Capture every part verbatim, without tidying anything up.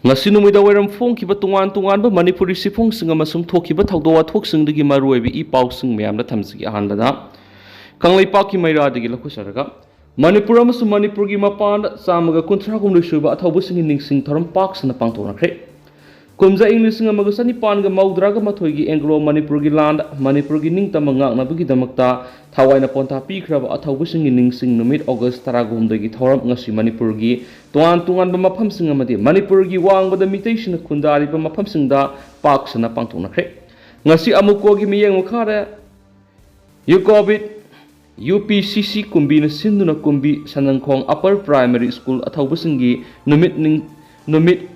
ꯉꯁꯤ ꯅꯨꯃꯤꯗꯥꯡ ꯋꯥꯏꯔꯝ ꯐꯣꯡꯈꯤꯕ ꯇꯣꯉꯥꯟ ꯇꯣꯉꯥꯟꯕ ꯃꯅꯤꯄꯨꯔꯤ ꯆꯦꯐꯣꯡꯁꯤꯡ ꯑꯃꯁꯨꯡ ꯊꯣꯛꯈꯤꯕ ꯊꯧꯗꯣꯛ ꯋꯥꯊꯣꯛꯁꯤꯡꯗꯒꯤ ꯃꯔꯨꯑꯣꯏꯕ ꯏ ꯄꯥꯎꯁꯤꯡ ꯃꯌꯥꯝꯗ ꯊꯝꯖꯒꯦ꯫ ꯑꯍꯥꯟꯕꯗ ꯀꯪꯂꯩꯄꯥꯛꯀꯤ ꯃꯩꯔꯥꯗꯒꯤ ꯂꯧꯈꯠꯆꯔꯒ, ꯃꯅꯤꯄꯨꯔ ꯑꯃꯁꯨꯡ ꯃꯅꯤꯄꯨꯔꯒꯤ ꯃꯄꯥꯟꯗ ꯆꯥꯝꯃꯒ ꯀꯨꯟꯊ꯭ꯔꯥ ꯍꯨꯝꯗꯣꯏ ꯁꯨꯕ ꯑꯊꯧꯕꯁꯤꯡꯒꯤ ꯅꯤꯡꯁꯤꯡ ꯊꯧꯔꯝ ꯄꯥꯛ ꯁꯟꯅ ꯄꯥꯡꯊꯣꯛꯅꯈ꯭ꯔꯦ꯫ ꯀꯨꯝꯖꯥ ꯏꯪ ꯂꯤꯁꯤꯡ ꯑꯃꯒ ꯆꯅꯤꯄꯥꯟꯒ ꯃꯧꯗ꯭ꯔꯥꯒ ꯃꯥꯊꯣꯏꯒꯤ ꯑꯦꯡꯒ꯭ꯂꯣ ꯃꯅꯤꯄꯨꯔꯒꯤ ꯂꯥꯟꯗ ꯃꯅꯤꯄꯨꯔꯒꯤ ꯅꯤꯡꯇꯝꯕ ꯉꯥꯛꯅꯕꯒꯤꯗꯃꯛꯇ ꯊꯋꯥꯏꯅ ꯄꯣꯟꯊꯥ ꯄꯤꯈ꯭ꯔꯕ ꯑꯊꯧꯕꯁꯤꯡꯒꯤ ꯅꯤꯡꯁꯤꯡ ꯅꯨꯃꯤꯠ ꯑꯣꯒꯁ ꯇꯔꯥꯍꯨꯝꯗꯣꯏꯒꯤ ꯊꯧꯔꯝ ꯉꯁꯤ ꯃꯅꯤꯄꯨꯔꯒꯤ ꯇꯣꯉꯥꯟ ꯇꯣꯉꯥꯟꯕ ꯃꯐꯝꯁꯤꯡ ꯑꯃꯗꯤ ꯃꯅꯤꯄꯨꯔꯒꯤ ꯋꯥꯡꯃꯗ ꯃꯤꯇꯩꯁꯤꯡꯅ ꯈꯨꯟꯗꯥꯔꯤꯕ ꯃꯐꯝꯁꯤꯡꯗ ꯄꯥꯛ ꯁꯟꯅ ꯄꯥꯡꯊꯣꯛꯅꯈ꯭ꯔꯦ꯫ ꯉꯁꯤ ꯑꯃꯨꯛꯀꯣꯒꯤ ꯃꯤꯠꯌꯦꯡ ꯃꯈꯥꯗ ꯌꯨꯀꯣꯕꯤꯠ ꯌꯨ ꯄꯤ ꯁꯤ ꯁꯤ ꯀꯨꯝꯕꯤꯅ ꯁꯤꯟꯗꯨꯅ ꯀꯨꯝꯕꯤ ꯁꯟꯅꯪꯈꯣꯡ ꯑꯄꯔ ꯄ꯭ꯔꯥꯏꯃꯔꯤ ꯁ꯭ꯀꯨꯜ ꯑꯊꯧꯕꯁꯤꯡꯒꯤ ꯅꯨꯃꯤꯠ ꯅꯤꯡ-, ꯅꯨꯃꯤꯠ,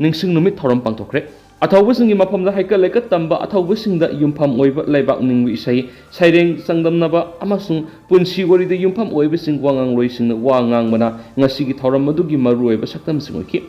ꯅꯤꯡꯁꯤꯡ ꯅꯨꯃꯤꯠ ꯊꯧꯔꯝ ꯄꯥꯡꯊꯣꯛꯈ꯭ꯔꯦ꯫ ꯑꯊꯧꯕꯁꯤꯡꯒꯤ ꯃꯐꯝꯗ ꯍꯩꯀꯠ ꯂꯩꯀꯠ ꯇꯝꯕ ꯑꯊꯧꯕꯁꯤꯡꯗ ꯌꯨꯝꯐꯝ ꯑꯣꯏꯕ ꯂꯩꯕꯥꯛ ꯅꯤꯡꯕ ꯏꯁꯩ, ꯁꯩꯔꯦꯡ ꯆꯥꯡꯗꯝꯅꯕ ꯑꯃꯁꯨꯡ ꯄꯨꯟꯁꯤ ꯋꯥꯔꯤꯗ ꯌꯨꯝꯐꯝ ꯑꯣꯏꯕꯁꯤꯡ ꯋꯥꯉꯥꯡꯂꯣꯏꯁꯤꯡꯅ ꯋꯥ ꯉꯥꯡꯕꯅ ꯉꯁꯤꯒꯤ ꯊꯧꯔꯝ ꯑꯗꯨꯒꯤ ꯃꯔꯨꯑꯣꯏꯕ ꯁꯛꯇꯝꯁꯤꯡ ꯑꯣꯏꯈꯤ꯫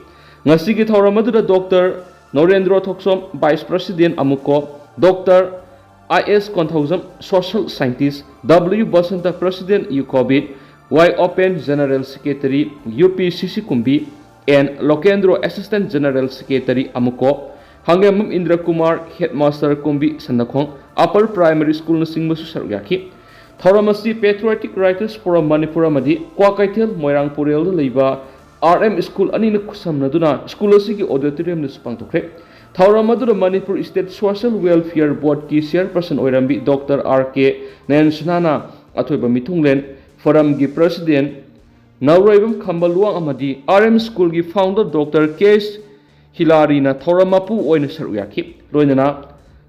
ꯉꯁꯤꯒꯤ ꯊꯧꯔꯝ ꯑꯗꯨꯗ doctor Norendro Thokchom, vice president ꯑꯃꯨꯀꯣ, doctor I S Konthoujam, social scientist, W Basanta, president ꯌꯨꯀꯣꯕꯤꯠ, Y Open, general secretary, U P C C Kumbi, N Lokendro, assistant general secretary ꯑꯃꯨꯀꯣ, ꯍꯥꯡꯉꯦꯝꯕꯝ ꯏꯟꯗ꯭ꯔ ꯀꯨꯃꯥꯔ, ꯍꯦꯗꯃꯥꯁꯇꯔ ꯀꯨꯝꯕꯤ ꯁꯟꯅꯈꯣꯡ ꯑꯄꯔ ꯄ꯭ꯔꯥꯏꯃꯔꯤ ꯁ꯭ꯀꯨꯜꯅꯆꯤꯡꯕꯁꯨ ꯁꯔꯨꯛ ꯌꯥꯈꯤ꯫ ꯊꯧꯔꯝ ꯑꯁꯤ Patriotic Writers Forum ꯃꯅꯤꯄꯨꯔ ꯑꯃꯗꯤ ꯀ꯭ꯋꯥꯀꯩꯊꯦꯜ ꯃꯣꯏꯔꯥꯡ ꯄꯨꯔꯦꯜꯗ ꯂꯩꯕ ꯑꯥꯔ ꯑꯦꯝ ꯁ꯭ꯀꯨꯜ ꯑꯅꯤꯅ ꯈꯨꯠꯁꯝꯅꯗꯨꯅ ꯁ꯭ꯀꯨꯜ ꯑꯁꯤꯒꯤ ꯑꯣꯗꯤꯇꯣꯔꯤꯌꯝꯗꯁꯨ ꯄꯥꯡꯊꯣꯛꯈ꯭ꯔꯦ꯫ ꯊꯧꯔꯝ ꯑꯗꯨꯗ ꯃꯅꯤꯄꯨꯔ ꯁ꯭ꯇꯦꯠ ꯁꯣꯁꯤꯌꯦꯜ ꯋꯦꯜꯐꯤꯌꯔ ꯕꯣꯔꯗꯀꯤ ꯆꯤꯌꯔꯄꯔꯁꯟ ꯑꯣꯏꯔꯝꯕꯤ ꯗꯣꯛꯇꯔ ꯑꯥꯔ ꯀꯦ ꯅꯌꯟꯁꯅꯥꯅ ꯑꯊꯣꯏꯕ ꯃꯤꯊꯨꯡꯂꯦꯟ, ꯐꯣꯔꯝꯒꯤ ꯄ꯭ꯔꯁꯤꯗꯦꯟ ꯅꯧꯔꯣꯏꯕꯝ ꯈꯝꯕ ꯂꯨꯋꯥꯡ ꯑꯃꯗꯤ ꯑꯥꯔ ꯑꯦꯝ ꯁ꯭ꯀꯨꯜꯒꯤ ꯐꯥꯎꯟꯗꯔ ꯗꯣꯛꯇꯔ ꯀꯦ ꯑꯦꯁ ꯍꯤꯂꯥꯔꯤꯅ ꯊꯧꯔꯝ ꯃꯄꯨ ꯑꯣꯏꯅ ꯁꯔꯨꯛ ꯌꯥꯈꯤ꯫ ꯂꯣꯏꯅꯅ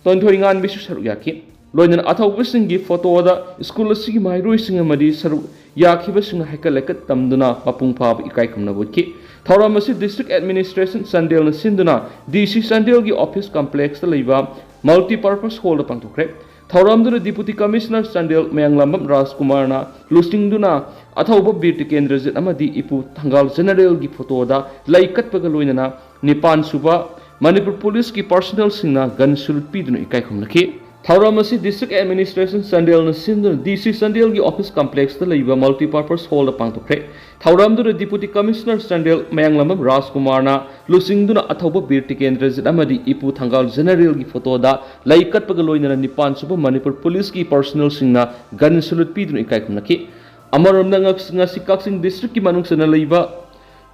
ꯇꯣꯟꯊꯣꯏ ꯉꯥꯟꯕꯤꯁꯨ ꯁꯔꯨꯛ ꯌꯥꯈꯤ꯫ ꯂꯣꯏꯅꯅ ꯑꯊꯧꯕꯁꯤꯡꯒꯤ ꯐꯣꯇꯣꯗ ꯁ꯭ꯀꯨꯜ ꯑꯁꯤꯒꯤ ꯃꯍꯩꯔꯣꯏꯁꯤꯡ ꯑꯃꯗꯤ ꯁꯔꯨꯛ ꯌꯥꯈꯤꯕꯁꯤꯡꯅ ꯍꯩꯀꯠ ꯂꯩꯀꯠ ꯇꯝꯗꯨꯅ ꯃꯄꯨꯡ ꯐꯥꯕ ꯏꯀꯥꯏ ꯈꯨꯝꯅꯕ ꯎꯠꯈꯤ꯫ ꯊꯧꯔꯝ ꯑꯁꯤ District Administration ꯆꯥꯟꯗꯦꯜꯅ ꯁꯤꯟꯗꯨꯅ ꯗꯤ ꯁꯤ ꯆꯥꯟꯗꯦꯜꯒꯤ ꯑꯣꯐꯤꯁ ꯀꯝꯄ꯭ꯂꯦꯛꯁꯇ ꯂꯩꯕ Multipurpose Hallꯗ ꯄꯥꯡꯊꯣꯛꯈ꯭ꯔꯦ꯫ ꯊꯧꯔꯝꯗꯨꯗ Deputy Commissioner ꯆꯥꯟꯗꯦꯜ ꯃꯌꯥꯡꯂꯥꯝꯕꯝ ꯔꯥꯖꯀꯨꯃꯥꯔꯅ ꯂꯨꯆꯤꯡꯗꯨꯅ ꯑꯊꯧꯕ ꯕꯤꯔ ꯇꯤꯀꯦꯟꯗ꯭ꯔꯖꯤꯠ ꯑꯃꯗꯤ ꯏꯄꯨ ꯊꯪꯒꯥꯜ ꯖꯦꯅꯔꯦꯜꯒꯤ ꯐꯣꯇꯣꯗ ꯂꯩ ꯀꯠꯄꯒ ꯂꯣꯏꯅꯅ ꯅꯤꯄꯥꯟ ꯁꯨꯕ ꯃꯅꯤꯄꯨꯔ ꯄꯨꯂꯤꯁꯀꯤ ꯄꯔꯁꯅꯦꯜꯁꯤꯡꯅ ꯒꯟ ꯁꯨꯂꯨꯠ ꯄꯤꯗꯨꯅ ꯏꯀꯥꯏ ꯈꯨꯝꯅꯈꯤ꯫ ꯊꯧꯔꯝ ꯑꯁꯤ District Administration ꯆꯥꯟꯗꯦꯜꯅ ꯁꯤꯟꯗꯨꯅ D C ꯆꯥꯟꯗꯦꯜꯒꯤ office complexꯇ ꯂꯩꯕ multipurpose hallꯗ ꯄꯥꯡꯊꯣꯛꯈ꯭ꯔꯦ꯫ ꯊꯧꯔꯝꯗꯨꯗ Deputy Commissioner ꯆꯥꯟꯗꯦꯜ ꯃꯌꯥꯡꯂꯝꯕꯝ ꯔꯥꯖꯀꯨꯃꯥꯔꯅ ꯂꯨꯆꯤꯡꯗꯨꯅ ꯑꯊꯧꯕ ꯕꯤꯔ ꯇꯤꯀꯦꯟꯗ꯭ꯔꯖꯤꯠ ꯑꯃꯗꯤ ꯏꯄꯨ ꯊꯪꯒꯥꯜ ꯖꯦꯅꯔꯦꯜꯒꯤ ꯐꯣꯇꯣꯗ ꯂꯩ ꯀꯠꯄꯒ ꯂꯣꯏꯅꯅ ꯅꯤꯄꯥꯟ ꯁꯨꯕ ꯃꯅꯤꯄꯨꯔ ꯄꯨꯂꯤꯁꯀꯤ ꯄꯔꯁꯅꯦꯜꯁꯤꯡꯅ ꯒꯟ ꯁꯦꯂꯨꯠ ꯄꯤꯗꯨꯅ ꯏꯀꯥꯏ ꯈꯨꯝꯅꯈꯤ꯫ ꯑꯃꯔꯣꯝꯗ ꯉꯛ-, ꯉꯁꯤ ꯀꯛꯆꯤꯡ districtꯀꯤ ꯃꯅꯨꯡ ꯆꯟꯅ ꯂꯩꯕ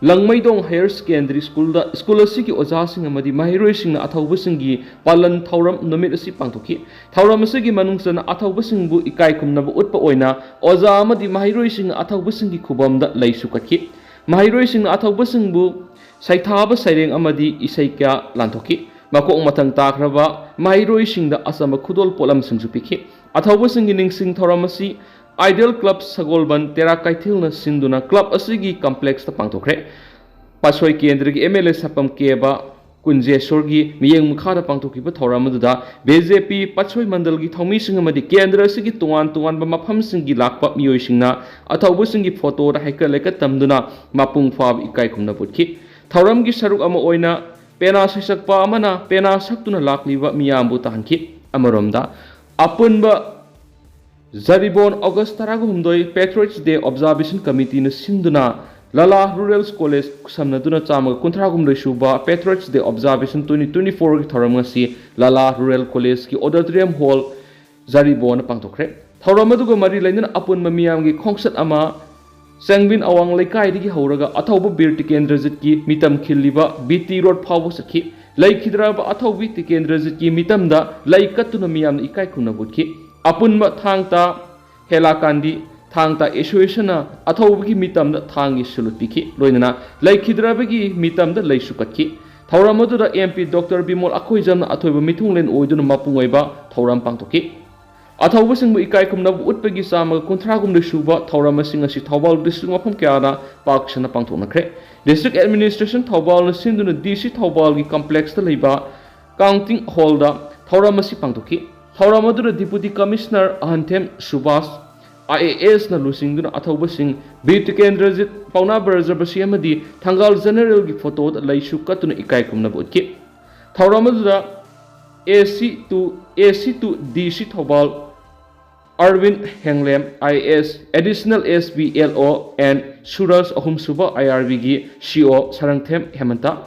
ꯂꯪꯃꯩꯗꯣꯡ Higher Secondary Schoolꯗ school ꯑꯁꯤꯒꯤ ꯑꯣꯖꯥꯁꯤꯡ ꯑꯃꯗꯤ ꯃꯍꯩꯔꯣꯏꯁꯤꯡꯅ ꯑꯊꯧꯕꯁꯤꯡꯒꯤ ꯄꯥꯂꯟ ꯊꯧꯔꯝ ꯅꯨꯃꯤꯠ ꯑꯁꯤ ꯄꯥꯡꯊꯣꯛꯈꯤ꯫ ꯊꯧꯔꯝ ꯑꯁꯤꯒꯤ ꯃꯅꯨꯡ ꯆꯟꯅ ꯑꯊꯧꯕꯁꯤꯡꯕꯨ ꯏꯀꯥꯏ ꯈꯨꯝꯅꯕ ꯎꯠꯄ ꯑꯣꯏꯅ ꯑꯣꯖꯥ ꯑꯃꯗꯤ ꯃꯍꯩꯔꯣꯏꯁꯤꯡꯅ ꯑꯊꯧꯕꯁꯤꯡꯒꯤ ꯈꯨꯕꯝꯗ ꯂꯩꯁꯨ ꯀꯠꯈꯤ꯫ ꯃꯍꯩꯔꯣꯏꯁꯤꯡꯅ ꯑꯊꯧꯕꯁꯤꯡꯕꯨ ꯁꯩꯊꯥꯕ ꯁꯩꯔꯦꯡ ꯑꯃꯗꯤ ꯏꯁꯩ ꯀꯌꯥ ꯂꯥꯟꯊꯣꯛꯈꯤ꯫ ꯃꯀꯣꯛ ꯃꯊꯪ ꯇꯥꯈ꯭ꯔꯕ ꯃꯍꯩꯔꯣꯏꯁꯤꯡꯗ ꯑꯆꯝꯕ ꯈꯨꯗꯣꯜ ꯄꯣꯠꯂꯝꯁꯤꯡꯁꯨ ꯄꯤꯈꯤ꯫ ꯑꯊꯧꯕꯁꯤꯡꯒꯤ ꯅꯤꯡꯁꯤꯡ ꯊꯧꯔꯝ ꯑꯁꯤ Ideal Club ꯁꯒꯣꯜꯕꯟ ꯇꯦꯔꯥ ꯀꯩꯊꯦꯜꯅ ꯁꯤꯟꯗꯨꯅ club ꯑꯁꯤꯒꯤ complexꯇ ꯄꯥꯡꯊꯣꯛꯈ꯭ꯔꯦ꯫ ꯄꯥꯠꯁꯣꯏ ꯀꯦꯟꯗ꯭ꯔꯒꯤ M L A ꯁꯥꯄꯝ ꯀꯦꯕ ꯀꯨꯟꯖꯦꯁꯣꯔꯒꯤ ꯃꯤꯠꯌꯦꯡ ꯃꯈꯥꯗ ꯄꯥꯡꯊꯣꯛꯈꯤꯕ ꯊꯧꯔꯝ ꯑꯗꯨꯗ B J P ꯄꯥꯠꯁꯣꯏ ꯃꯟꯗꯜꯒꯤ ꯊꯧꯃꯤꯁꯤꯡ ꯑꯃꯗꯤ ꯀꯦꯟꯗ꯭ꯔ ꯑꯁꯤꯒꯤ ꯇꯣꯉꯥꯟ ꯇꯣꯉꯥꯟꯕ ꯃꯐꯝꯁꯤꯡꯒꯤ ꯂꯥꯛꯄ ꯃꯤꯑꯣꯏꯁꯤꯡꯅ ꯑꯊꯧꯕꯁꯤꯡꯒꯤ ꯐꯣꯇꯣꯗ ꯍꯩꯀꯠ ꯂꯩꯀꯠ ꯇꯝꯗꯨꯅ ꯃꯄꯨꯡ ꯐꯥꯕ ꯏꯀꯥꯏ ꯈꯨꯝꯅꯕ ꯎꯠꯈꯤ꯫ ꯊꯧꯔꯝꯒꯤ ꯁꯔꯨꯛ ꯑꯃ ꯑꯣꯏꯅ ꯄꯦꯅꯥ ꯁꯩꯁꯛꯄ ꯑꯃꯅ ꯄꯦꯅꯥ ꯁꯛꯇꯨꯅ ꯂꯥꯛꯂꯤꯕ ꯃꯤꯌꯥꯝꯕꯨ ꯇꯥꯍꯟꯈꯤ꯫ ꯑꯃꯔꯣꯝꯗ, ꯑꯄꯨꯟꯕ ꯖꯔꯤꯕꯣꯟ August ꯇꯔꯥꯍꯨꯝꯗꯣꯏ Patriots Day Observation Committeeꯅ ꯁꯤꯟꯗꯨꯅ ꯂꯂꯥ Rural College ꯈꯨꯠꯁꯝꯅꯗꯨꯅ ꯆꯥꯝꯃꯒ ꯀꯨꯟꯊ꯭ꯔꯥꯍꯨꯝꯗꯣꯏ ꯁꯨꯕ Patriots Day Observation twenty twenty-fourꯒꯤ ꯊꯧꯔꯝ ꯉꯁꯤ ꯂꯂꯥ Rural Collegeꯀꯤ Auditorium Hall ꯖꯔꯤꯕꯣꯟꯗ ꯄꯥꯡꯊꯣꯛꯈ꯭ꯔꯦ꯫ ꯊꯧꯔꯝ ꯑꯗꯨꯒ ꯃꯔꯤ ꯂꯩꯅꯅ ꯑꯄꯨꯟꯕ ꯃꯤꯌꯥꯝꯒꯤ ꯈꯣꯡꯆꯠ ꯑꯃ ꯆꯦꯡꯕꯤꯟ ꯑꯋꯥꯡ ꯂꯩꯀꯥꯏꯗꯒꯤ ꯍꯧꯔꯒ ꯑꯊꯧꯕ ꯕꯤꯔ ꯇꯤꯀꯦꯟꯗ꯭ꯔꯖꯤꯠꯀꯤ ꯃꯤꯇꯝ ꯈꯤꯜꯂꯤꯕ B T Road ꯐꯥꯎꯕ ꯆꯠꯈꯤ꯫ ꯂꯩꯈꯤꯗ꯭ꯔꯕ ꯑꯊꯧꯕꯤ ꯇꯤꯀꯦꯟꯗ꯭ꯔꯖꯤꯠꯀꯤ ꯃꯤꯇꯝꯗ ꯂꯩ ꯀꯠꯇꯨꯅ ꯃꯤꯌꯥꯝꯅ ꯏꯀꯥꯏ ꯈꯨꯝꯅꯕ ꯎꯠꯈꯤ꯫ ꯑꯄꯨꯟꯕ ꯊꯥꯡ ꯇꯥ ꯍꯦꯂꯥꯀꯥꯟꯗꯤ ꯊꯥꯡ ꯇꯥ Associationꯅ ꯑꯊꯧꯕꯒꯤ ꯃꯤꯇꯝꯗ ꯊꯥꯡꯒꯤ salute ꯄꯤꯈꯤ꯫ ꯂꯣꯏꯅꯅ ꯂꯩꯈꯤꯗ꯭ꯔꯕꯒꯤ ꯃꯤꯇꯝꯗ ꯂꯩꯁꯨ ꯀꯠꯈꯤ꯫ ꯊꯧꯔꯝ ꯑꯗꯨꯗ M P Doctor ꯕꯤꯃꯣꯜ ꯑꯈꯣꯏꯖꯝꯅ ꯑꯊꯣꯏꯕ ꯃꯤꯊꯨꯡꯂꯦꯟ ꯑꯣꯏꯗꯨꯅ ꯃꯄꯨꯡ ꯑꯣꯏꯕ ꯊꯧꯔꯝ ꯄꯥꯡꯊꯣꯛꯈꯤ꯫ ꯑꯊꯧꯕꯁꯤꯡꯕꯨ ꯏꯀꯥꯏ ꯈꯨꯝꯅꯕ ꯎꯠꯄꯒꯤ ꯆꯥꯝꯃꯒ ꯀꯨꯟꯊ꯭ꯔꯥꯍꯨꯝꯗꯣꯏ ꯁꯨꯕ ꯊꯧꯔꯝ ꯑꯁꯤ ꯉꯁꯤ ꯊꯧꯕꯥꯜ district ꯃꯐꯝ ꯀꯌꯥꯗ ꯄꯥꯛ ꯁꯟꯅ ꯄꯥꯡꯊꯣꯛꯅꯈ꯭ꯔꯦ꯫ District Administration ꯊꯧꯕꯥꯜꯅ ꯁꯤꯟꯗꯨꯅ D C ꯊꯧꯕꯥꯜꯒꯤ complexꯇ ꯂꯩꯕ Counting Hallꯗ ꯊꯧꯔꯝ ꯑꯁꯤ ꯄꯥꯡꯊꯣꯛꯈꯤ꯫ ꯊꯧꯔꯝ ꯑꯗꯨꯗ Deputy Commissioner ꯑꯍꯟꯊꯦꯝ Subhas, I A S ꯅ ꯂꯨꯆꯤꯡꯗꯨꯅ ꯑꯊꯧꯕꯁꯤꯡ ꯕꯤꯔ ꯇꯤꯀꯦꯟꯗ꯭ꯔꯖꯤꯠ, ꯄꯥꯎꯅꯥ ꯕ꯭ꯔꯖꯕꯁꯤ ꯑꯃꯗꯤ ꯊꯪꯒꯥꯜ ꯖꯦꯅꯔꯦꯜꯒꯤ ꯐꯣꯇꯣꯗ ꯂꯩꯁꯨ ꯀꯠꯇꯨꯅ ꯏꯀꯥꯏ ꯈꯨꯝꯅꯕ ꯎꯠꯈꯤ꯫ ꯊꯧꯔꯝ ꯑꯗꯨꯗ ꯑꯦ ꯁꯤ ꯇꯨ, ꯑꯦ ꯁꯤ ꯇꯨ ꯗꯤ ꯁꯤ Thoubal ꯑꯔꯕꯤꯟ ꯍꯦꯡꯂꯦꯝ, I A S, Additional S P L O, and ꯁꯨꯔꯖ, ꯑꯍꯨꯝꯁꯨꯕ ꯑꯥꯏ ꯑꯥꯔ ꯕꯤꯒꯤ ꯁꯤ ꯑꯣ ꯁꯔꯪꯊꯦꯝ ꯍꯦꯃꯟꯇ,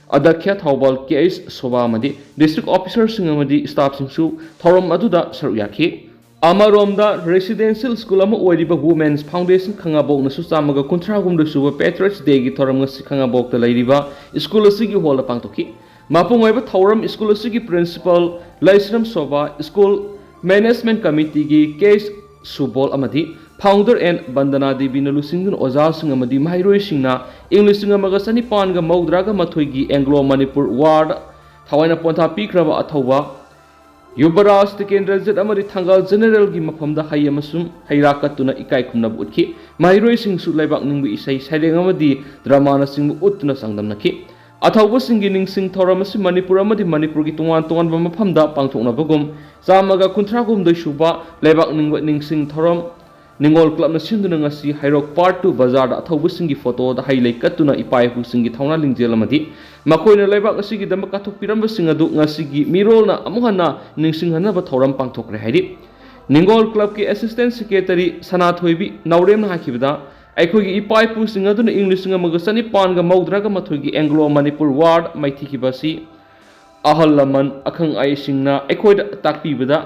ꯑꯗ꯭ꯌꯛꯁ ꯊꯧꯕꯥꯜ ꯀꯦ ꯑꯩꯆ ꯁꯣꯚꯥ ꯑꯃꯗꯤ district officerꯁꯤꯡ ꯑꯃꯗꯤ staffꯁꯤꯡꯁꯨ ꯊꯧꯔꯝ ꯑꯗꯨꯗ ꯁꯔꯨꯛ ꯌꯥꯈꯤ꯫ ꯑꯃꯔꯣꯝꯗ, residential school ꯑꯃ ꯑꯣꯏꯔꯤꯕ Women's Foundation ꯈꯥꯉꯕꯣꯛꯅꯁꯨ ꯆꯥꯝꯃꯒ ꯀꯨꯟꯊ꯭ꯔꯥꯍꯨꯝꯗꯣꯏ ꯁꯨꯕ Patriots Dayꯒꯤ ꯊꯧꯔꯝ ꯉꯁꯤ ꯈꯥꯉꯕꯣꯛꯇ ꯂꯩꯔꯤꯕ school ꯑꯁꯤꯒꯤ hallꯗ ꯄꯥꯡꯊꯣꯛꯈꯤ꯫ ꯃꯄꯨꯡ ꯑꯣꯏꯕ ꯊꯧꯔꯝ school ꯑꯁꯤꯒꯤ principal ꯂꯩꯁ꯭ꯔꯝ ꯁꯣꯚꯥ, school management committeeꯒꯤ ꯀꯦ ꯑꯩꯆ ꯁꯨꯕꯣꯜ ꯑꯃꯗꯤ founder and ꯕꯟꯗꯅꯥ ꯗꯦꯕꯤꯅ ꯂꯨꯆꯤꯡꯗꯨꯅ ꯑꯣꯖꯥꯁꯤꯡ ꯑꯃꯗꯤ ꯃꯍꯩꯔꯣꯏꯁꯤꯡꯅ ꯏꯪ ꯂꯤꯁꯤꯡ ꯑꯃꯒ ꯆꯅꯤꯄꯥꯟꯒ ꯃꯧꯗ꯭ꯔꯥꯒ ꯃꯥꯊꯣꯏꯒꯤ Anglo Manipur Warꯗ ꯊꯋꯥꯏꯅ ꯄꯣꯟꯊꯥ ꯄꯤꯈ꯭ꯔꯕ ꯑꯊꯧꯕ ꯌꯨꯕꯔꯥꯖ ꯇꯤꯀꯦꯟꯗ꯭ꯔꯖꯤꯠ ꯑꯃꯗꯤ ꯊꯪꯒꯥꯜ ꯖꯦꯅꯦꯔꯦꯜꯒꯤ ꯃꯐꯝꯗ ꯍꯩ ꯑꯃꯁꯨꯡ ꯍꯩ ꯔꯥ ꯀꯠꯇꯨꯅ ꯏꯀꯥꯏ ꯈꯨꯝꯅꯕ ꯎꯠꯈꯤ꯫ ꯃꯍꯩꯔꯣꯏꯁꯤꯡꯁꯨ ꯂꯩꯕꯥꯛ ꯅꯤꯡꯕ ꯏꯁꯩ ꯁꯩꯔꯦꯡ ꯑꯃꯗꯤ ꯗ꯭ꯔꯃꯥꯅꯆꯤꯡꯕ ꯎꯠꯇꯨꯅ ꯆꯥꯡꯗꯝꯅꯈꯤ꯫ ꯑꯊꯧꯕꯁꯤꯡꯒꯤ ꯅꯤꯡꯁꯤꯡ ꯊꯧꯔꯝ ꯑꯁꯤ ꯃꯅꯤꯄꯨꯔ ꯑꯃꯗꯤ ꯃꯅꯤꯄꯨꯔꯒꯤ ꯇꯣꯉꯥꯟ ꯇꯣꯉꯥꯟꯕ ꯃꯐꯝꯗ ꯄꯥꯡꯊꯣꯛꯅꯕꯒꯨꯝ, ꯆꯥꯝꯃꯒ ꯀꯨꯟꯊ꯭ꯔꯥꯍꯨꯝꯗꯣꯏ ꯁꯨꯕ ꯂꯩꯕꯥꯛ ꯅꯤꯡꯕ ꯅꯤꯡꯁꯤꯡ ꯊꯧꯔꯝ ꯅꯤꯉꯣꯜ ꯀ꯭ꯂꯕꯅ ꯁꯤꯟꯗꯨꯅ ꯉꯁꯤ ꯍꯩꯔꯣꯛ Part Two ꯕꯖꯥꯔꯗ ꯑꯊꯧꯕꯁꯤꯡꯒꯤ ꯐꯣꯇꯣꯗ ꯍꯩ ꯂꯩ ꯀꯠꯇꯨꯅ ꯏꯄꯥ ꯏꯄꯨꯁꯤꯡꯒꯤ ꯊꯧꯅꯥ ꯂꯤꯡꯖꯦꯜ ꯑꯃꯗꯤ ꯃꯈꯣꯏꯅ ꯂꯩꯕꯥꯛ ꯑꯁꯤꯒꯤꯗꯃꯛ ꯀꯠꯊꯣꯛꯄꯤꯔꯝꯕꯁꯤꯡ ꯑꯗꯨ ꯉꯁꯤꯒꯤ ꯃꯤꯔꯣꯜꯅ ꯑꯃꯨꯛ ꯍꯟꯅ ꯅꯤꯡꯁꯤꯡꯍꯟꯅꯕ ꯊꯧꯔꯝ ꯄꯥꯡꯊꯣꯛꯈ꯭ꯔꯦ ꯍꯥꯏꯔꯤ꯫ ꯅꯤꯉꯣꯜ ꯀ꯭ꯂꯕꯀꯤ assistant secretary ꯁꯅꯥꯊꯣꯏꯕꯤ ꯅꯥꯎꯔꯦꯝꯅ ꯍꯥꯏꯈꯤꯕꯗ, ꯑꯩꯈꯣꯏꯒꯤ ꯏꯄꯥ ꯏꯄꯨꯁꯤꯡ ꯑꯗꯨꯅ ꯏꯪ ꯂꯤꯁꯤꯡ ꯑꯃꯒ ꯆꯅꯤꯄꯥꯟꯒ ꯃꯧꯗ꯭ꯔꯥꯒ ꯃꯥꯊꯣꯏꯒꯤ Anglo Manipur Warꯗ ꯃꯥꯏꯊꯤꯈꯤꯕ ꯑꯁꯤ ꯑꯍꯜ ꯂꯃꯟ, ꯑꯈꯪ ꯑꯍꯩꯁꯤꯡꯅ ꯑꯩꯈꯣꯏꯗ ꯇꯥꯛꯄꯤꯕꯗ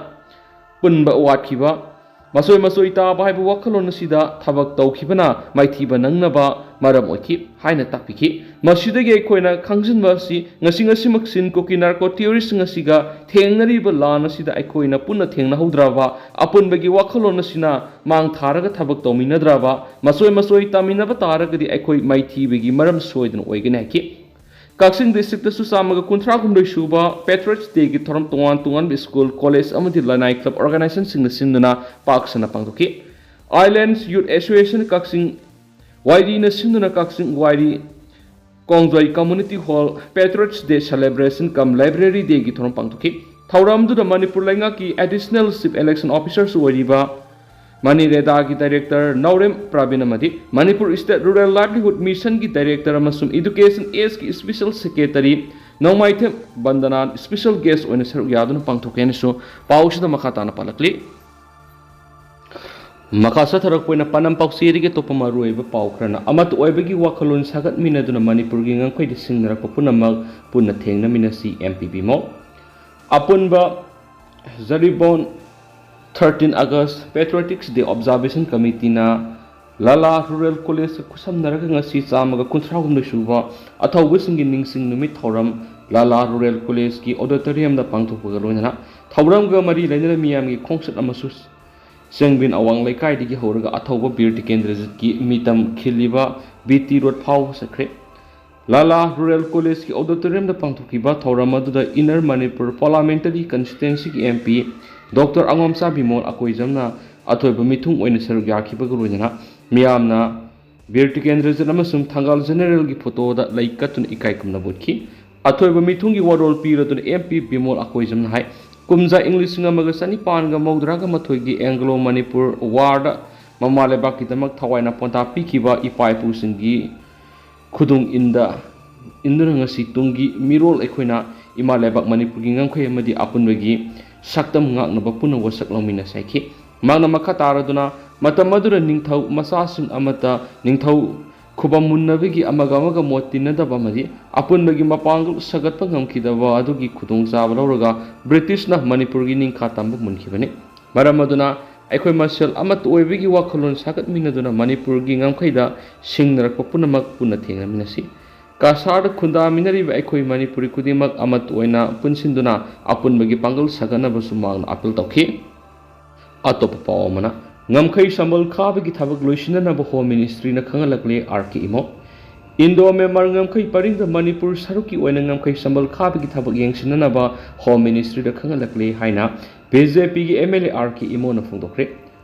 ꯄꯨꯟꯕ ꯋꯥꯠꯈꯤꯕ, ꯃꯆꯣꯏ ꯃꯆꯣꯏ ꯇꯥꯕ ꯍꯥꯏꯕ ꯋꯥꯈꯜꯂꯣꯟ ꯑꯁꯤꯗ ꯊꯕꯛ ꯇꯧꯈꯤꯕꯅ ꯃꯥꯏꯊꯤꯕ ꯅꯪꯅꯕ ꯃꯔꯝ ꯑꯣꯏꯈꯤ ꯍꯥꯏꯅ ꯇꯥꯛꯄꯤꯈꯤ꯫ ꯃꯁꯤꯗꯒꯤ ꯑꯩꯈꯣꯏꯅ ꯈꯪꯖꯤꯟꯕ ꯑꯁꯤ, ꯉꯁꯤ ꯉꯁꯤꯃꯛ ꯆꯤꯟ ꯀꯨꯀꯤ narco terroristꯁꯤꯡ ꯑꯁꯤꯒ ꯊꯦꯡꯅꯔꯤꯕ ꯂꯥꯟ ꯑꯁꯤꯗ ꯑꯩꯈꯣꯏꯅ ꯄꯨꯟꯅ ꯊꯦꯡꯅꯍꯧꯗ꯭ꯔꯕ ꯑꯄꯨꯟꯕꯒꯤ ꯋꯥꯈꯜꯂꯣꯟ ꯑꯁꯤꯅ ꯃꯥꯡ ꯊꯥꯔꯒ ꯊꯕꯛ ꯇꯧꯃꯤꯟꯅꯗ꯭ꯔꯕ, ꯃꯆꯣꯏ ꯃꯆꯣꯏ ꯇꯥꯃꯤꯟꯅꯕ ꯇꯥꯔꯒꯗꯤ ꯑꯩꯈꯣꯏ ꯃꯥꯏꯊꯤꯕꯒꯤ ꯃꯔꯝ ꯁꯣꯏꯗꯅ ꯑꯣꯏꯒꯅꯤ ꯍꯥꯏꯈꯤ꯫ ꯀꯛꯆꯤꯡ districtꯇꯁꯨ ꯆꯥꯝꯃꯒ ꯀꯨꯟꯊ꯭ꯔꯥꯍꯨꯝꯗꯣꯏ ꯁꯨꯕ Patriots Dayꯒꯤ ꯊꯧꯔꯝ ꯇꯣꯉꯥꯟ ꯇꯣꯉꯥꯟꯕ school, college ꯑꯃꯗꯤ ꯂꯅꯥꯏ club organizationꯁꯤꯡꯅ ꯁꯤꯟꯗꯨꯅ ꯄꯥꯛ ꯁꯟꯅ ꯄꯥꯡꯊꯣꯛꯈꯤ꯫ Islands Youth Association ꯀꯛꯆꯤꯡ, ꯋꯥꯏꯔꯤꯅ ꯁꯤꯟꯗꯨꯅ ꯀꯛꯆꯤꯡ ꯋꯥꯏꯔꯤ ꯀꯣꯡꯖꯣꯏ Community Hall Patriots Day Celebration cum Library Dayꯒꯤ ꯊꯧꯔꯝ ꯄꯥꯡꯊꯣꯛꯈꯤ꯫ ꯊꯧꯔꯝꯗꯨꯗ ꯃꯅꯤꯄꯨꯔ ꯂꯩꯉꯥꯛꯀꯤ Additional Chief Election Officerꯁꯨ ꯑꯣꯏꯔꯤꯕ ꯃꯅꯤꯔꯦꯗꯥꯒꯤ director ꯅꯥꯎꯔꯦꯝ ꯄ꯭ꯔꯕꯤꯟ ꯑꯃꯗꯤ Manipur State Rural Livelihood Missionꯒꯤ director ꯑꯃꯁꯨꯡ Education Ageꯀꯤ special secretary ꯅꯣꯡꯃꯥꯏꯊꯦꯝ ꯕꯟꯗꯅꯥ special guest ꯑꯣꯏꯅ ꯁꯔꯨꯛ ꯌꯥꯗꯨꯅ ꯄꯥꯡꯊꯣꯛꯀꯦ ꯍꯥꯏꯅꯁꯨ ꯄꯥꯎꯁꯤꯗ ꯃꯈꯥ ꯇꯥꯅ ꯄꯥꯜꯂꯛꯂꯤ꯫ ꯃꯈꯥ ꯆꯠꯊꯔꯛꯄ ꯑꯣꯏꯅ ꯄꯅꯝ ꯄꯥꯎꯆꯦꯗꯒꯤ ꯑꯇꯣꯞꯄ ꯃꯔꯨꯑꯣꯏꯕ ꯄꯥꯎ ꯈꯔꯅ, ꯑꯃꯠꯇ ꯑꯣꯏꯕꯒꯤ ꯋꯥꯈꯜꯂꯣꯟ ꯁꯥꯒꯠꯃꯤꯟꯅꯗꯨꯅ ꯃꯅꯤꯄꯨꯔꯒꯤ ꯉꯝꯈꯩꯗ ꯁꯤꯡꯅꯔꯛꯄ ꯄꯨꯝꯅꯃꯛ ꯄꯨꯟꯅ ꯊꯦꯡꯅꯃꯤꯟꯅꯁꯤ, ꯑꯦꯝ ꯄꯤ ꯕꯤꯃꯣꯜ꯫ ꯑꯄꯨꯟꯕ ꯖꯔꯤꯕꯣꯟ thirteen August Patriotics Day Observation Committeeꯅ ꯂꯥꯂꯥ ꯔꯨꯔꯦꯜ ꯀꯣꯂꯦꯖꯀ ꯈꯨꯠꯁꯝꯅꯔꯒ ꯉꯁꯤ ꯆꯥꯝꯃꯒ ꯀꯨꯟꯊ꯭ꯔꯥꯍꯨꯝꯗꯣꯏ ꯁꯨꯕ ꯑꯊꯧꯕꯁꯤꯡꯒꯤ ꯅꯤꯡꯁꯤꯡ ꯅꯨꯃꯤꯠ ꯊꯧꯔꯝ ꯂꯥꯂꯥ ꯔꯨꯔꯦꯜ ꯀꯣꯂꯦꯖꯀꯤ ꯑꯣꯗꯤꯇꯣꯔꯤꯌꯝꯗ ꯄꯥꯡꯊꯣꯛꯄꯒ ꯂꯣꯏꯅꯅ ꯊꯧꯔꯝꯒ ꯃꯔꯤ ꯂꯩꯅꯅ ꯃꯤꯌꯥꯝꯒꯤ ꯈꯣꯡꯆꯠ ꯑꯃꯁꯨ ꯆꯦꯡꯕꯤꯟ ꯑꯋꯥꯡ ꯂꯩꯀꯥꯏꯗꯒꯤ ꯍꯧꯔꯒ ꯑꯊꯧꯕ ꯕꯤꯔ ꯇꯤꯀꯦꯟꯗ꯭ꯔꯖꯤꯠꯀꯤ ꯃꯤꯇꯝ ꯈꯤꯜꯂꯤꯕ ꯕꯤ ꯇꯤ ꯔꯣꯗ ꯐꯥꯎꯕ ꯆꯠꯈ꯭ꯔꯦ꯫ ꯂꯥꯂꯥ ꯔꯨꯔꯦꯜ ꯀꯣꯂꯦꯖꯀꯤ ꯑꯣꯗꯤꯇꯣꯔꯤꯌꯝꯗ ꯄꯥꯡꯊꯣꯛꯈꯤꯕ ꯊꯧꯔꯝ ꯑꯗꯨꯗ ꯏꯟꯅꯔ ꯃꯅꯤꯄꯨꯔ ꯄꯥꯔꯂꯥꯃꯦꯟꯇꯔꯤ ꯀꯟꯁꯇꯤꯇ꯭ꯋꯦꯟꯁꯤꯒꯤ M P doctor Angomcha Bimol ꯑꯀꯣꯏꯖꯝꯅ ꯑꯊꯣꯏꯕ ꯃꯤꯊꯨꯡ ꯑꯣꯏꯅ ꯁꯔꯨꯛ ꯌꯥꯈꯤꯕꯒ ꯂꯣꯏꯅꯅ ꯃꯤꯌꯥꯝꯅ ꯕꯤꯔ ꯇꯤꯀꯦꯟꯗ꯭ꯔꯖꯤꯠ ꯑꯃꯁꯨꯡ ꯊꯪꯒꯥꯜ ꯖꯦꯅꯦꯔꯦꯜꯒꯤ ꯐꯣꯇꯣꯗ ꯂꯩ ꯀꯠꯇꯨꯅ ꯏꯀꯥꯏ ꯈꯨꯝꯅꯕ ꯎꯠꯈꯤ꯫ ꯑꯊꯣꯏꯕ ꯃꯤꯊꯨꯡꯒꯤ ꯋꯥꯔꯣꯜ ꯄꯤꯔꯗꯨꯅ ꯑꯦꯝ ꯄꯤ ꯕꯤꯃꯣꯜ ꯑꯀꯣꯏꯖꯝꯅ ꯍꯥꯏ, ꯀꯨꯝꯖꯥ ꯏꯪ ꯂꯤꯁꯤꯡ ꯑꯃꯒ ꯆꯅꯤꯄꯥꯟꯒ ꯃꯧꯗ꯭ꯔꯥꯒ ꯃꯥꯊꯣꯏꯒꯤ ꯑꯦꯡꯒ꯭ꯂꯣ ꯃꯅꯤꯄꯨꯔ ꯋꯥꯔꯗ ꯃꯃꯥ ꯂꯩꯕꯥꯛꯀꯤꯗꯃꯛ ꯊꯋꯥꯏꯅ ꯄꯣꯟꯊꯥ ꯄꯤꯈꯤꯕ ꯏꯄꯥ ꯏꯄꯨꯁꯤꯡꯒꯤ ꯈꯨꯗꯨꯡ ꯏꯟꯗ, ꯏꯟꯗꯨꯅ ꯉꯁꯤ ꯇꯨꯡꯒꯤ ꯃꯤꯔꯣꯜ ꯑꯩꯈꯣꯏꯅ ꯏꯃꯥ ꯂꯩꯕꯥꯛ ꯃꯅꯤꯄꯨꯔꯒꯤ ꯉꯝꯈꯩ ꯑꯃꯗꯤ ꯑꯄꯨꯟꯕꯒꯤ ꯁꯛꯇꯝ ꯉꯥꯛꯅꯕ ꯄꯨꯟꯅ ꯋꯥꯁꯛ ꯂꯧꯃꯤꯟꯅꯁꯤ ꯍꯥꯏꯈꯤ꯫ ꯃꯍꯥꯛꯅ ꯃꯈꯥ ꯇꯥꯔꯗꯨꯅ, ꯃꯇꯝ ꯑꯗꯨꯗ ꯅꯤꯡꯊꯧ ꯃꯆꯥꯁꯤꯡ ꯑꯃꯠꯇ ꯅꯤꯡꯊꯧ ꯈꯨꯕꯝ ꯃꯨꯟꯅꯕꯒꯤ ꯑꯃꯒ ꯑꯃꯒ ꯃꯣꯠ ꯇꯤꯟꯅꯗꯕ ꯑꯃꯗꯤ ꯑꯄꯨꯟꯕꯒꯤ ꯃꯄꯥꯡꯒꯜ ꯁꯥꯒꯠꯄ ꯉꯝꯈꯤꯗꯕ ꯑꯗꯨꯒꯤ ꯈꯨꯗꯣꯡꯆꯥꯕ ꯂꯧꯔꯒ ꯕ꯭ꯔꯤꯇꯤꯁꯅ ꯃꯅꯤꯄꯨꯔꯒꯤ ꯅꯤꯡꯈꯥ ꯇꯝꯕ ꯃꯨꯟꯈꯤꯕꯅꯤ꯫ ꯃꯔꯝ ꯑꯗꯨꯅ ꯑꯩꯈꯣꯏ ꯃꯁꯦꯜ ꯑꯃꯠꯇ ꯑꯣꯏꯕꯒꯤ ꯋꯥꯈꯜꯂꯣꯟ ꯁꯥꯒꯠꯃꯤꯟꯅꯗꯨꯅ ꯃꯅꯤꯄꯨꯔꯒꯤ ꯉꯝꯈꯩꯗ ꯁꯤꯡꯅꯔꯛꯄ ꯄꯨꯝꯅꯃꯛ ꯄꯨꯟꯅ ꯊꯦꯡꯅꯃꯤꯟꯅꯁꯤ꯫ ꯀꯁꯥꯔꯗ ꯈꯨꯟꯗꯥꯃꯤꯟꯅꯔꯤꯕ ꯑꯩꯈꯣꯏ ꯃꯅꯤꯄꯨꯔꯤ ꯈꯨꯗꯤꯡꯃꯛ ꯑꯃꯠꯇ ꯑꯣꯏꯅ ꯄꯨꯟꯁꯤꯟꯗꯨꯅ ꯑꯄꯨꯟꯕꯒꯤ ꯄꯥꯡꯒꯜ ꯁꯥꯒꯠꯅꯕꯁꯨ ꯃꯍꯥꯛꯅ ꯑꯥꯄꯤꯜ ꯇꯧꯈꯤ꯫ ꯑꯇꯣꯞꯄ ꯄꯥꯎ ꯑꯃꯅ, ꯉꯝꯈꯩ ꯁꯝꯕꯜ ꯈꯥꯕꯒꯤ ꯊꯕꯛ ꯂꯣꯏꯁꯤꯟꯅꯅꯕ ꯍꯣꯝ ꯃꯤꯅꯤꯁꯇ꯭ꯔꯤꯅ ꯈꯪꯍꯜꯂꯛꯂꯦ, ꯑꯥꯔ ꯀꯦ ꯏꯃꯣ꯫ ꯏꯟꯗꯣ ꯃ꯭ꯌꯥꯟꯃꯥꯔ ꯉꯝꯈꯩ ꯄꯔꯤꯡꯗ ꯃꯅꯤꯄꯨꯔ ꯁꯔꯨꯛꯀꯤ ꯑꯣꯏꯅ ꯉꯝꯈꯩ ꯁꯝꯕꯜ ꯈꯥꯕꯒꯤ ꯊꯕꯛ ꯌꯦꯡꯁꯤꯟꯅꯅꯕ ꯍꯣꯝ ꯃꯤꯅꯤꯁꯇ꯭ꯔꯤꯗ ꯈꯪꯍꯜꯂꯛꯂꯦ ꯍꯥꯏꯅ ꯕꯤ ꯖꯦ ꯄꯤꯒꯤ M L A R K ꯏꯃꯣꯅ ꯐꯣꯡꯗꯣꯛꯈ꯭ꯔꯦ꯫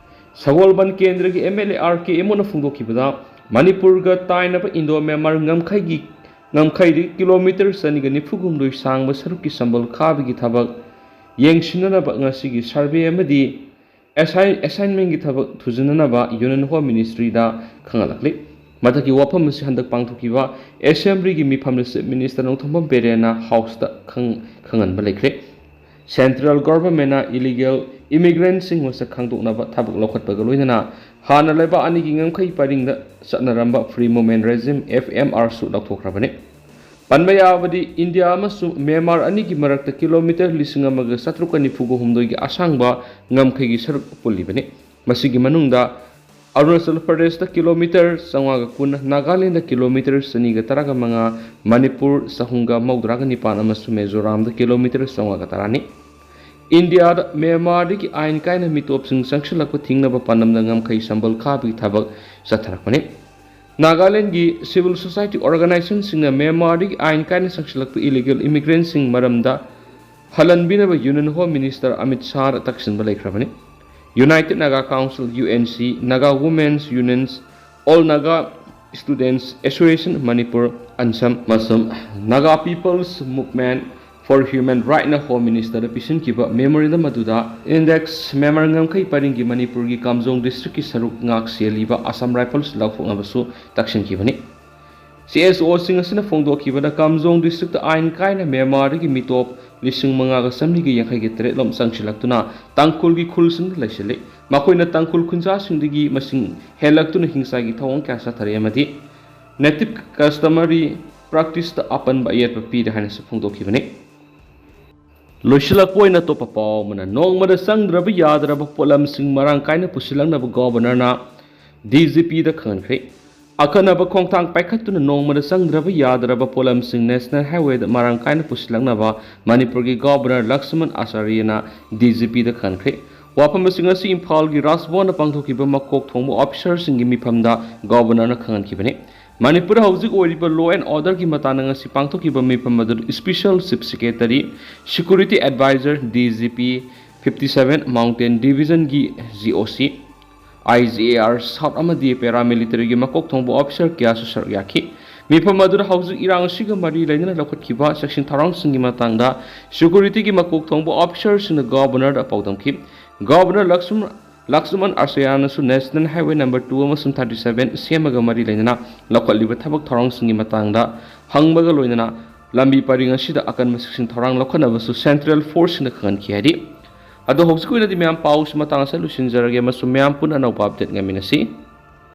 ꯁꯒꯣꯜꯕꯟ ꯀꯦꯟꯗ꯭ꯔꯒꯤ M L A R K ꯏꯃꯣꯅ ꯐꯣꯡꯗꯣꯛꯈꯤꯕꯗ, ꯃꯅꯤꯄꯨꯔꯒ ꯇꯥꯏꯅꯕ ꯏꯟꯗꯣ ꯃ꯭ꯌꯥꯟꯃꯥꯔ ꯉꯝꯈꯩꯒꯤ, ꯉꯝꯈꯩꯗꯒꯤ ꯀꯤꯂꯣꯃꯤꯇꯔ ꯆꯅꯤꯒ ꯅꯤꯐꯨ ꯍꯨꯝꯗꯣꯏ ꯁꯥꯡꯕ ꯁꯔꯨꯛꯀꯤ ꯁꯝꯕꯜ ꯈꯥꯕꯒꯤ ꯊꯕꯛ ꯌꯦꯡꯁꯤꯟꯅꯅꯕ ꯉꯁꯤꯒꯤ ꯁꯔꯚꯦ ꯑꯃꯗꯤ ꯑꯦꯁꯥꯏꯟ-, ꯑꯦꯁꯥꯏꯟꯃꯦꯟꯒꯤ ꯊꯕꯛ ꯊꯨꯖꯤꯟꯅꯅꯕ ꯌꯨꯅꯤꯌꯟ ꯍꯣꯝ ꯃꯤꯅꯤꯁꯇ꯭ꯔꯤꯗ ꯈꯪꯍꯜꯂꯛꯂꯤ꯫ ꯃꯊꯛꯀꯤ ꯋꯥꯐꯝ ꯑꯁꯤ ꯍꯟꯗꯛ ꯄꯥꯡꯊꯣꯛꯈꯤꯕ ꯑꯦꯁꯦꯝꯕ꯭ꯂꯤꯒꯤ ꯃꯤꯐꯝꯗ ꯆꯤꯐ ꯃꯤꯅꯤꯁꯇꯔ ꯅꯣꯡꯊꯣꯝꯕꯝ ꯕꯤꯔꯦꯟꯅ ꯍꯥꯎꯁꯇ ꯈꯪ-, ꯈꯪꯍꯟꯕ ꯂꯩꯈ꯭ꯔꯦ꯫ ꯁꯦꯟꯇ꯭ꯔꯦꯜ ꯒꯣꯚꯔꯟꯃꯦꯟꯠꯅ ꯏꯂꯤꯒꯦꯜ ꯏꯃꯤꯒ꯭ꯔꯦꯟꯠꯁꯤꯡ ꯃꯁꯛ ꯈꯪꯗꯣꯛꯅꯕ ꯊꯕꯛ ꯂꯧꯈꯠꯄꯒ ꯂꯣꯏꯅꯅ ꯍꯥꯟꯅ ꯂꯩꯕꯥꯛ ꯑꯅꯤꯒꯤ ꯉꯝꯈꯩ ꯄꯔꯤꯡꯗ ꯆꯠꯅꯔꯝꯕ free movement regime, F M ꯑꯥꯔꯁꯨ ꯂꯧꯊꯣꯛꯈ꯭ꯔꯕꯅꯤ꯫ ꯄꯟꯕ ꯌꯥꯕꯗꯤ, ꯏꯟꯗꯤꯌꯥ ꯑꯃꯁꯨꯡ ꯃ꯭ꯌꯥꯟꯃꯥꯔ ꯑꯅꯤꯒꯤ ꯃꯔꯛꯇ ꯀꯤꯂꯣꯃꯤꯇꯔ ꯂꯤꯁꯤꯡ ꯑꯃꯒ ꯆꯥꯇ꯭ꯔꯨꯛꯀ ꯅꯤꯐꯨꯒ ꯍꯨꯝꯗꯣꯏꯒꯤ ꯑꯁꯥꯡꯕ ꯉꯝꯈꯩꯒꯤ ꯁꯔꯨꯛ ꯄꯨꯜꯂꯤꯕꯅꯤ꯫ ꯃꯁꯤꯒꯤ ꯃꯅꯨꯡꯗ ꯑꯔꯨꯅꯥꯆꯜ ꯄ꯭ꯔꯗꯦꯁꯇ ꯀꯤꯂꯣꯃꯤꯇꯔ ꯆꯥꯝꯃꯉꯥꯒ ꯀꯨꯟ, ꯅꯥꯒꯥꯂꯦꯟꯗ ꯀꯤꯂꯣꯃꯤꯇꯔ ꯆꯅꯤꯒ ꯇꯔꯥꯒ ꯃꯉꯥ, ꯃꯅꯤꯄꯨꯔ ꯆꯍꯨꯝꯒ ꯃꯧꯗ꯭ꯔꯥꯒ ꯅꯤꯄꯥꯟ ꯑꯃꯁꯨꯡ ꯃꯤꯖꯣꯔꯥꯝꯗ ꯀꯤꯂꯣꯃꯤꯇꯔ ꯆꯥꯝꯃꯉꯥꯒ ꯇꯔꯥꯅꯤ꯫ ꯏꯟꯗꯤꯌꯥꯗ ꯃ꯭ꯌꯥꯟꯃꯥꯔꯗꯒꯤ ꯑꯥꯏꯟ ꯀꯥꯏꯅ ꯃꯤꯇꯣꯞꯁꯤꯡ ꯆꯪꯁꯤꯜꯂꯛꯄ ꯊꯤꯡꯅꯕ ꯄꯥꯟꯗꯝꯗ ꯉꯝꯈꯩ ꯁꯝꯕꯜ ꯈꯥꯕꯒꯤ ꯊꯕꯛ ꯆꯠꯊꯔꯛꯄꯅꯤ꯫ ꯅꯥꯒꯥꯂꯦꯟꯒꯤ ꯁꯤꯚꯤꯜ ꯁꯣꯁꯥꯏꯇꯤ ꯑꯣꯔꯒꯅꯥꯏꯖꯦꯁꯟꯁꯤꯡꯅ ꯃ꯭ꯌꯥꯟꯃꯥꯔꯗꯒꯤ ꯑꯥꯏꯟ ꯀꯥꯏꯅ ꯆꯪꯁꯤꯜꯂꯛꯄ ꯏꯂꯤꯒꯦꯜ ꯏꯃꯤꯒ꯭ꯔꯦꯟꯠꯁꯤꯡ ꯃꯔꯝꯗ ꯍꯜꯍꯟꯕꯤꯅꯕ ꯌꯨꯅꯤꯌꯟ ꯍꯣꯝ ꯃꯤꯅꯤꯁꯇꯔ ꯑꯃꯤꯠ ꯁꯥꯍꯗ ꯇꯛꯁꯤꯟꯕ ꯂꯩꯈ꯭ꯔꯕꯅꯤ꯫ United Naga council, U N C, Naga women's unions, all Naga students association Manipur, ANSAM, ꯑꯃꯁꯨꯡ Naga people's movement for human ꯔꯥꯏꯠꯅ ꯍꯣꯝ ꯃꯤꯅꯤꯁꯇꯔꯗ ꯄꯤꯁꯤꯟꯈꯤꯕ ꯃꯦꯃꯣꯔꯦꯟꯗꯝ ꯑꯗꯨꯗ ꯏꯟꯗꯦꯛꯁ ꯃ꯭ꯌꯥꯟꯃꯥꯔ ꯉꯝꯈꯩ ꯄꯔꯤꯡꯒꯤ ꯃꯅꯤꯄꯨꯔꯒꯤ ꯀꯥꯝꯖꯣꯡ ꯗꯤꯁꯇ꯭ꯔꯤꯛꯀꯤ ꯁꯔꯨꯛ ꯉꯥꯛ ꯁꯦꯜꯂꯤꯕ ꯑꯁꯥꯝ ꯔꯥꯏꯐꯜꯁ ꯂꯧꯊꯣꯛꯅꯕꯁꯨ ꯇꯛꯁꯤꯟꯈꯤꯕꯅꯤ꯫ ꯁꯤ ꯑꯦꯁ ꯑꯣꯁꯤꯡ ꯑꯁꯤꯅ ꯐꯣꯡꯗꯣꯛꯈꯤꯕꯗ, ꯀꯥꯝꯖꯣꯡ ꯗꯤꯁꯇ꯭ꯔꯤꯛꯇ ꯑꯥꯏꯟ ꯀꯥꯏꯅ ꯃ꯭ꯌꯥꯟꯃꯥꯔꯗꯒꯤ ꯃꯤꯇꯣꯞ ꯂꯤꯁꯤꯡ ꯃꯉꯥꯒ ꯆꯥꯃꯔꯤꯒ ꯌꯥꯡꯈꯩꯒ ꯇꯔꯦꯠ ꯂꯣꯝ ꯆꯪꯁꯤꯜꯂꯛꯇꯨꯅ ꯇꯥꯡꯈꯨꯜꯒꯤ ꯈꯨꯜꯁꯤꯡꯗ ꯂꯩꯁꯤꯜꯂꯤ꯫ ꯃꯈꯣꯏꯅ ꯇꯥꯡꯈꯨꯜ ꯈꯨꯟꯖꯥꯁꯤꯡꯗꯒꯤ ꯃꯁꯤꯡ ꯍꯦꯜꯂꯛꯇꯨꯅ ꯍꯤꯡꯁꯥꯒꯤ ꯊꯧꯑꯣꯡ ꯀꯌꯥ ꯆꯠꯊꯔꯤ ꯑꯃꯗꯤ ꯅꯦꯇꯤꯚ ꯀꯁꯇꯃꯔꯤ ꯄ꯭ꯔꯦꯛꯇꯤꯁꯇ ꯑꯄꯟꯕ ꯑꯌꯦꯠꯄ ꯄꯤꯔꯦ ꯍꯥꯏꯅꯁꯨ ꯐꯣꯡꯗꯣꯛꯈꯤꯕꯅꯤ꯫ ꯂꯣꯏꯁꯤꯜꯂꯛꯄ ꯑꯣꯏꯅ ꯑꯇꯣꯞꯄ ꯄꯥꯎ ꯑꯃꯅ, ꯅꯣꯡꯃꯗ ꯆꯪꯗ꯭ꯔꯕ ꯌꯥꯗ꯭ꯔꯕ ꯄꯣꯠꯂꯝꯁꯤꯡ ꯃꯔꯥꯡ ꯀꯥꯏꯅ ꯄꯨꯁꯤꯜꯂꯛꯅꯕ ꯒꯣꯚꯔꯅꯔꯅ ꯗꯤ ꯖꯤ ꯄꯤꯗ ꯈꯪꯍꯟꯈ꯭ꯔꯦ꯫ ꯑꯈꯟꯅꯕ ꯈꯣꯡꯊꯥꯡ ꯄꯥꯏꯈꯠꯇꯨꯅ ꯅꯣꯡꯃꯗ ꯆꯪꯗ꯭ꯔꯕ ꯌꯥꯗ꯭ꯔꯕ ꯄꯣꯠꯂꯝꯁꯤꯡ ꯅꯦꯁꯅꯦꯜ ꯍꯥꯏꯋꯦꯗ ꯃꯔꯥꯡ ꯀꯥꯏꯅ ꯄꯨꯁꯤꯜꯂꯛꯅꯕ ꯃꯅꯤꯄꯨꯔꯒꯤ ꯒꯣꯚꯔꯅꯔ ꯂꯛꯁꯃꯟ ꯑꯆꯥꯔꯌꯅ ꯗꯤ ꯖꯤ ꯄꯤꯗ ꯈꯪꯍꯟꯈ꯭ꯔꯦ꯫ ꯋꯥꯐꯝ ꯑꯁꯤꯡ ꯑꯁꯤ ꯏꯝꯐꯥꯜꯒꯤ ꯔꯥꯖꯚꯕꯟꯗ ꯄꯥꯡꯊꯣꯛꯈꯤꯕ ꯃꯀꯣꯛ ꯊꯣꯡꯕ ꯑꯣꯐꯤꯁꯥꯔꯁꯤꯡꯒꯤ ꯃꯤꯐꯝꯗ ꯒꯣꯚꯔꯅꯔꯅ ꯈꯪꯍꯟꯈꯤꯕꯅꯤ꯫ ꯃꯅꯤꯄꯨꯔꯗ ꯍꯧꯖꯤꯛ ꯑꯣꯏꯔꯤꯕ ꯂꯣ ꯑꯦꯟ ꯑꯣꯔꯗꯔꯒꯤ ꯃꯇꯥꯡꯗ ꯉꯁꯤ ꯄꯥꯡꯊꯣꯛꯈꯤꯕ ꯃꯤꯐꯝ ꯑꯗꯨꯗ special chief secretary, security advisor, D G P, fifty seven mountain ꯗꯤꯚꯤꯖꯟꯒꯤ G O C, I G A R south ꯑꯃꯗꯤ ꯄꯦꯔꯥꯃꯤꯂꯤꯇꯔꯤꯒꯤ ꯃꯀꯣꯛ ꯊꯣꯡꯕ ꯑꯣꯐꯤꯁꯥꯔ ꯀꯌꯥꯁꯨ ꯁꯔꯨꯛ ꯌꯥꯈꯤ꯫ ꯃꯤꯐꯝ ꯑꯗꯨꯗ ꯍꯧꯖꯤꯛ ꯏꯔꯥꯡ ꯑꯁꯤꯒ ꯃꯔꯤ ꯂꯩꯅꯅ ꯂꯧꯈꯠꯈꯤꯕ ꯆꯦꯛꯁꯤꯟ ꯊꯧꯔꯥꯡꯁꯤꯡꯒꯤ ꯃꯇꯥꯡꯗ ꯁꯦꯀ꯭ꯌꯨꯔꯤꯇꯤꯒꯤ ꯃꯀꯣꯛ ꯊꯣꯡꯕ ꯑꯣꯐꯤꯁꯥꯔꯁꯤꯡꯅ ꯒꯣꯚꯔꯅꯔꯗ ꯄꯥꯎꯗꯝꯈꯤ꯫ Governor Lakshman Lakshman ꯑꯁꯌꯥꯅꯁꯨ National Highway number two ꯑꯃꯁꯨꯡ thirty seven ꯁꯦꯝꯕꯒ ꯃꯔꯤ ꯂꯩꯅꯅ ꯂꯧꯈꯠꯂꯤꯕ ꯊꯕꯛ ꯊꯧꯔꯥꯡꯁꯤꯡꯒꯤ ꯃꯇꯥꯡꯗ ꯍꯪꯕꯒ ꯂꯣꯏꯅꯅ ꯂꯝꯕꯤ ꯄꯔꯤꯡ ꯑꯁꯤꯗ ꯑꯀꯟꯕ ꯆꯦꯛꯁꯤꯟ ꯊꯧꯔꯥꯡ ꯂꯧꯈꯠꯅꯕꯁꯨ Central Forceꯁꯤꯡꯗ ꯈꯪꯍꯟꯈꯤ ꯍꯥꯏꯔꯤ꯫ ꯑꯗꯣ ꯍꯧꯖꯤꯛꯀꯤ ꯑꯣꯏꯅꯗꯤ ꯃꯌꯥꯝ ꯄꯥꯎꯁꯤ ꯃꯇꯥꯡ ꯑꯁꯤꯗ ꯂꯣꯏꯁꯤꯟꯖꯔꯒꯦ ꯑꯃꯁꯨꯡ ꯃꯌꯥꯝ ꯄꯨꯟꯅ ꯑꯅꯧꯕ update ꯉꯥꯏꯃꯤꯟꯅꯁꯤ꯫